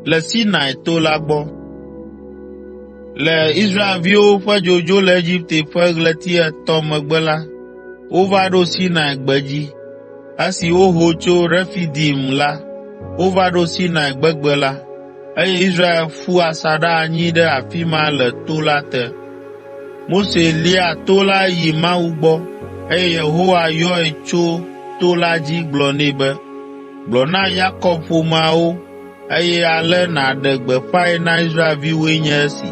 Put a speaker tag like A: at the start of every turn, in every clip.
A: Le Sinai to la gbɔ. Le Israelviwo ƒe dzodzo le Egipte ƒe ɣleti etɔ̃ megbe la, wova ɖo Sinai gbedzi. Esi woho tso Refidim la, wova ɖo Sinai gbegbe la, eye Israel ƒu asaɖa anyi ɖe afi ma le to la te. Mose lia to la yi Mawu gbɔ, eye Yehowa yɔe tso to la dzi gblɔ nɛ be, “Gblɔ na Yakob ƒomeawo, eye ale nàɖe gbeƒãe na Israelviwoe nye esi: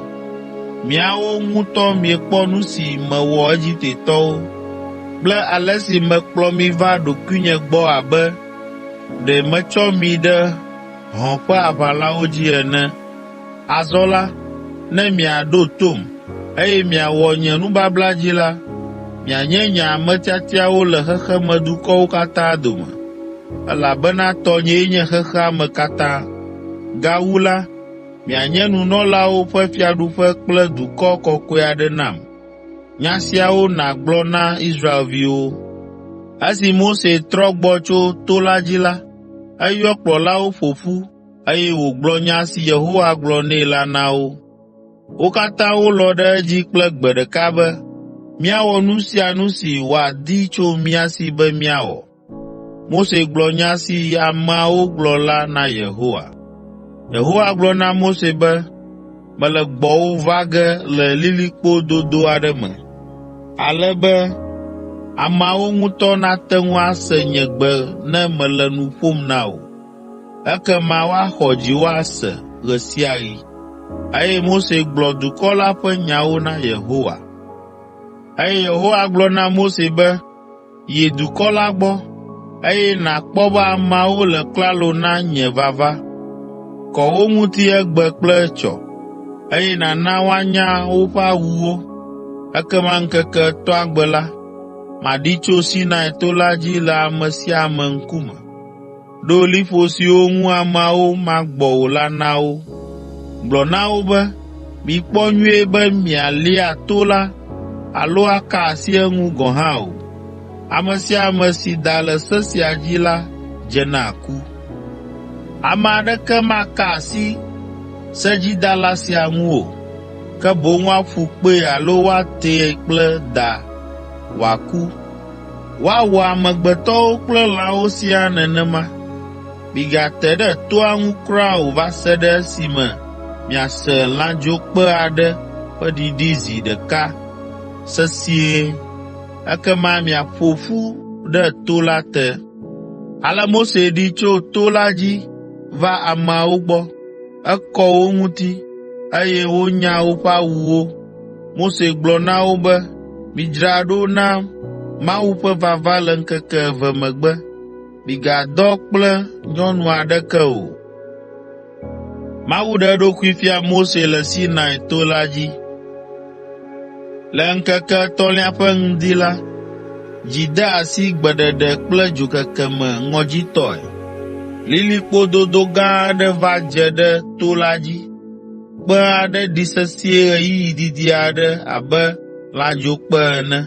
A: ‘Miawo ŋutɔ miekpɔ nu si mewɔ Egiptetɔwo kple ale si mekplɔ mi va ɖokuinye gbɔ abe ɖe metsɔ mi ɖe hɔ̃ ƒe aʋalawo dzi ene. Azɔ la, ne miaɖo tom, eye miawɔ nye nubabla dzi la, mianye nye ame tiatiawo le xexemedukɔwo katã dome, elabena tɔnyee nye xexea me katã. Gawu la, mianye nunɔlawo ƒe fiaɖuƒe kple dukɔ kɔkɔe aɖe nam.’ Nya siawo nàgblɔ na Israelviwo.” Esi Mose trɔ gbɔ tso to la dzi la, eyɔ kplɔlawo ƒo ƒu, eye wògblɔ nya si Yehowa gblɔ nɛ la na wo. Wo katã wolɔ̃ ɖe edzi kple gbe ɖeka be, “Míawɔ nu sia nu si wòadi tso mía si be míawɔ.” Mose gblɔ nya si ameawo gblɔ la na Yehowa. Yehowa gblɔ na Mose be, “Mele gbɔwò va ge le lilikpo dodo aɖe me, ale be ameawo ŋutɔ nate ŋu ase nye gbe ne mele nu ƒom na wò. Ekema woaxɔ dziwò ase ɣe sia ɣi.” Eye Mose gblɔ dukɔ la ƒe nyawo na Yehowa. Eye Yehowa gblɔ na Mose be, “Yi dukɔ la gbɔ, eye nàkpɔ be ameawo le klalo na nye vava. Kɔ wo ŋuti egbe kple etsɔ, eye nàna woanya woƒe awuwo. Ekema ŋkeke etɔ̃a gbe la, maɖi tso Sinai to la dzi le ame sia ame ŋkume. Ɖo liƒo siwo ŋu ameawo magbɔ o la na wo. Gblɔ na wo be, ‘Mikpɔ nyuie be mialia to la alo aka asi eŋu gɔ̃ hã o. Ame sia ame si da le se sia dzi la dze na ku. Ame aɖeke maka asi sedzidala sia ŋu o, ke boŋ woaƒu kpee alo woatee kple da wòaku. Woawɔ amegbetɔwo kple lãwo siaa nenema. Migate ɖe toa ŋu kura o va se ɖe esime miase lãdzokpẽ aɖe ƒe ɖiɖi zi ɖeka sesĩe, ekema miaƒo ƒu ɖe to la te.” Ale Mose ɖi tso to la dzi va ameawo gbɔ. Ekɔ wo ŋuti, eye wonya woƒe awuwo. Mose gblɔ na wo be, “Midzra ɖo na Mawu ƒe vava le ŋkeke eve megbe. Migadɔ kple nyɔnu aɖeke o.” Mawu ɖe eɖokui fia Mose le Sinai to la dzi. Le ŋkeke etɔ̃lia ƒe ŋdi la, dzi de asi gbeɖeɖe kple dzokeke me ŋɔdzitɔe. Lilikpo dodo gã aɖe va dze ɖe to la dzi. Kpẽ aɖe ɖi sesĩe ɣeyiɣi didi aɖe abe lãdzokpẽ ene,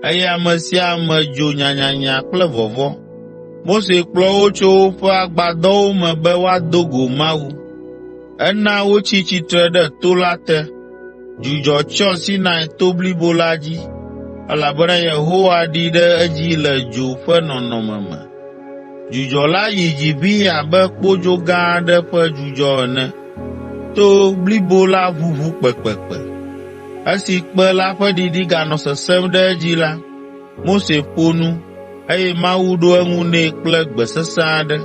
A: eye ame sia ame dzo nyanyanya kple vɔvɔ̃. Mose kplɔ wo tso woƒe agbadɔwo me be woado go Mawu. Ena wotsi tsitre ɖe to la te. Dzudzɔ tsyɔ Sinai to blibo la dzi, elabena Yehowa ɖi ɖe edzi le dzo ƒe nɔnɔme me. Dzudzɔ la yi dzi ʋĩi abe kpodzo gã aɖe ƒe dzudzɔ ene. To blibo la ʋuʋu kpekpekpe. Esi kpẽ la ƒe ɖiɖi ganɔ sesẽm ɖe edzi la, Mose ƒo nu, eye Mawu ɖo eŋu nɛ kple gbe sesẽ aɖe.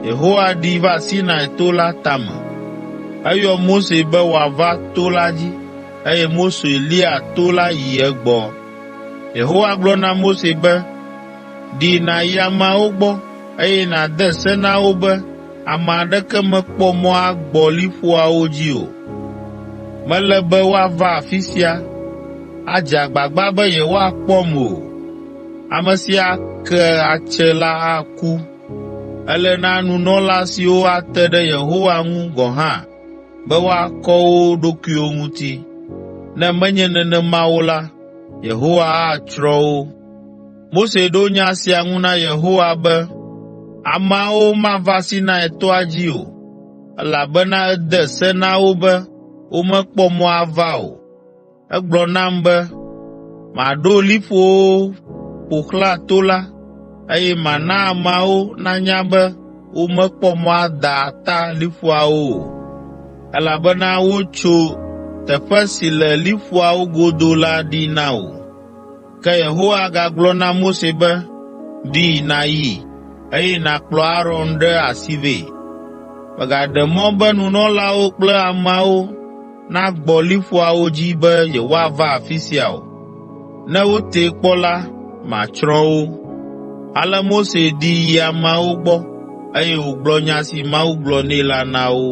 A: Yehowa ɖi va Sinai to la tame. Eyɔ Mose be wòava to la dzi, eye Mose lia to la yi egbɔ. Yehowa gblɔ na Mose be, “Ɖi nàyi ameawo gbɔ, eye nàde se na wo be ame aɖeke mekpɔ mɔ agbɔ liƒoawo dzi o. Mele be woava afi sia, adze agbagba be yewoakpɔm o. Ame si ake atse la aku. Ele na nunɔla siwo ate ɖe Yehowa ŋu gɔ̃ hã be woakɔ wo ɖokuiwo ŋuti. Ne menye nenema o la, Yehowa atsrɔ̃ wo.” Mose ɖo nya sia ŋu na Yehowa be, “Ameawo mava Sinai toa dzi o, elabena ède se na wo be womekpɔ mɔ ava o. Ègblɔ nam be, maɖo liƒowo ƒo xlã to la, eye mana ameawo nanya be womekpɔ mɔ ada ata liƒoawo o, elabena wotso teƒe si le liƒoawo godo la ɖi na wò.” Ke Yehowa gagblɔ na Mose be, “Ɖi nàyi, eye nàkplɔ Aron ɖe asi vɛ. Mègaɖe mɔ be nunɔlawo kple ameawo nagbɔ liƒoawo dzi be yewoava afi sia o. Ne wotee kpɔ la, matsrɔ̃ wo.” Ale Mose ɖi yi ameawo gbɔ, eye wògblɔ nya si Mawu gblɔ nɛ la na wo.